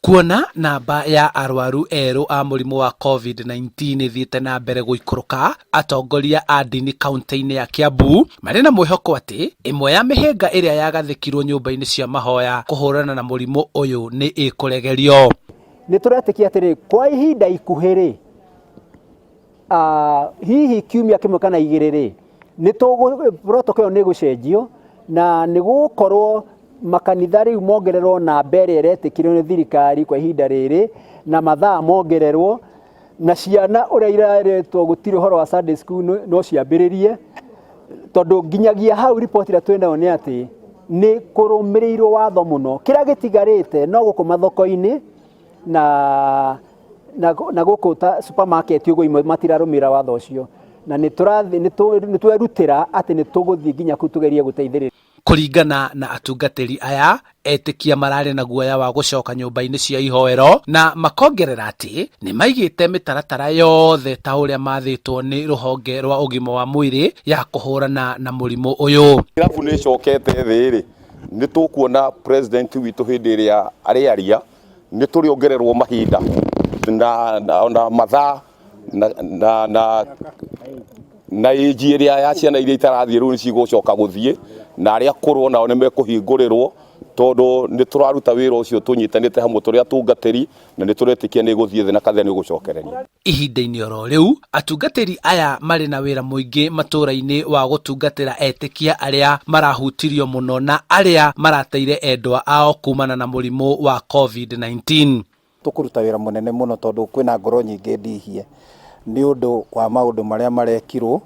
Kuona namba ya arwaru erũ a mũrimũ wa Covid-19 ĩthiĩte na mbere gũikũrũka, atongoria a ndini kaunti-inĩ ya Kiambu marĩ na mwĩhoko atĩ ĩmwe ya mĩhĩnga ĩrĩa yagathĩkirwo nyũmba-inĩ cia mahoya kũhũrana na mũrimũ ũyũ nĩ ĩkũregerio. Nĩ tũretĩkia atĩrĩ, kwa ihinda ikuhĩ rĩ, hihi kiumia kĩmwe kana igĩrĩ rĩ, nĩ protocol ĩyo nĩ ĩgũcenjio na nĩ gũgũkorwo makanitha rĩu mongererwo namba ĩrĩa ĩretĩkĩrio nĩ thirikari kwa ihinda rĩrĩ, na mathaa mongererwo, na ciana ũrĩa irarĩtwo gũtirĩ ũhoro wa Sunday school no ciambĩrĩrie, tondũ nginyagia hau riboti ĩrĩa twĩ nayo nĩ atĩ nĩ kũrũmĩrĩirwo watho mũno. Kĩrĩa gĩtigarĩte no gũkũ mathoko-inĩ na na, na gũkũ ta supermarket ũguo imwe matirarũmĩrĩra watho ũcio, na nĩ twerutĩra atĩ nĩ tũgũthiĩ nginya kũu tũgerie gũteithĩrĩria. Kũringana na atungatĩri aya, etĩkia mararĩ na guoya wa gũcoka nyũmba-inĩ cia ihoero na makongerera atĩ nĩ maigĩte mĩtaratara yothe ta ũrĩa mathĩtwo nĩ rũhonge rwa ũgima wa mwĩrĩ ya kũhũrana na mũrimũ ũyũ. Irabu nĩ icokete thĩ rĩ, nĩ tũkuona president witũ hĩndĩ ĩrĩa arĩaria nĩ tũrĩongererwo mahinda na, na, na mathaa na, na, na, na ĩnji ĩrĩa ya ciana iria itarathiĩ rĩu nĩ cigũcoka gũthiĩ na arĩa akũrũ nao nĩ mekũhingũrĩrwo tondũ nĩ tũraruta wĩra ũcio tũnyitanĩte hamwe tũrĩ atungatĩri na nĩ tũretĩkia nĩ ĩgũthiĩ thĩ na kanitha nĩ ũgũcokereria. Ihinda-inĩ oro rĩu, atungatĩri aya marĩ na wĩra mũingĩ matũũra-inĩ wa gũtungatĩra etĩkia arĩa marahutirio mũno na arĩa marateire endwa ao kumana na mũrimũ wa Covid-19. Tũkũruta wĩra mũnene mũno tondũ kwĩna ngoro nyingĩ ndihie nĩ ũndũ wa maũndũ marĩa marekirwo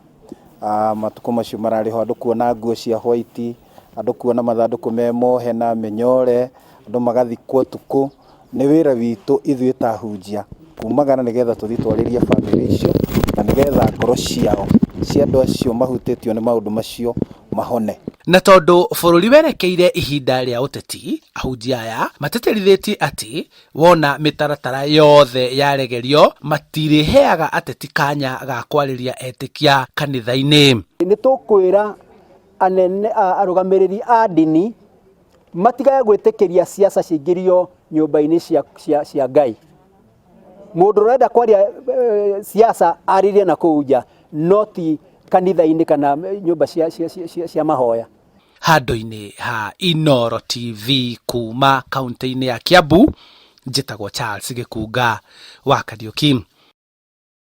matukũ macio mararĩ ho, andũ kuona nguo cia white, andũ kuona mathandũkũ me mohe na mĩnyore, andũ magathikwo ũtukũ. Nĩ wĩra witũ ithuĩ ta ahunjia kumagara nĩgetha tũthiĩ twarĩrie bamĩrĩ icio na nĩgetha ngoro ciao cia andũ acio mahutĩtio nĩ maũndũ macio mahone. Na tondũ bũrũri werekeire ihinda rĩa ũteti, ahunjia aya matĩtĩrithĩtie atĩ wona mĩtaratara yothe yaregerio matirĩheaga ateti kanya ga kwarĩria etĩkia kanitha-inĩ. Nĩ tũkwĩra anene arũgamĩrĩri a ndini matigage gwĩtĩkĩria siasa cingĩrio nyũmba-inĩ cia, cia, cia Ngai. Mũndũ ũrenda kwaria siasa arĩrie na kũu nja, no ti kanitha-inĩ kana nyũmba cia, cia, cia, cia, cia mahoya. Handũ-inĩ ha Inooro TV kuma kaunti-inĩ ya Kiambu, njĩtagwo Charles Gĩkunga wa Kariũki.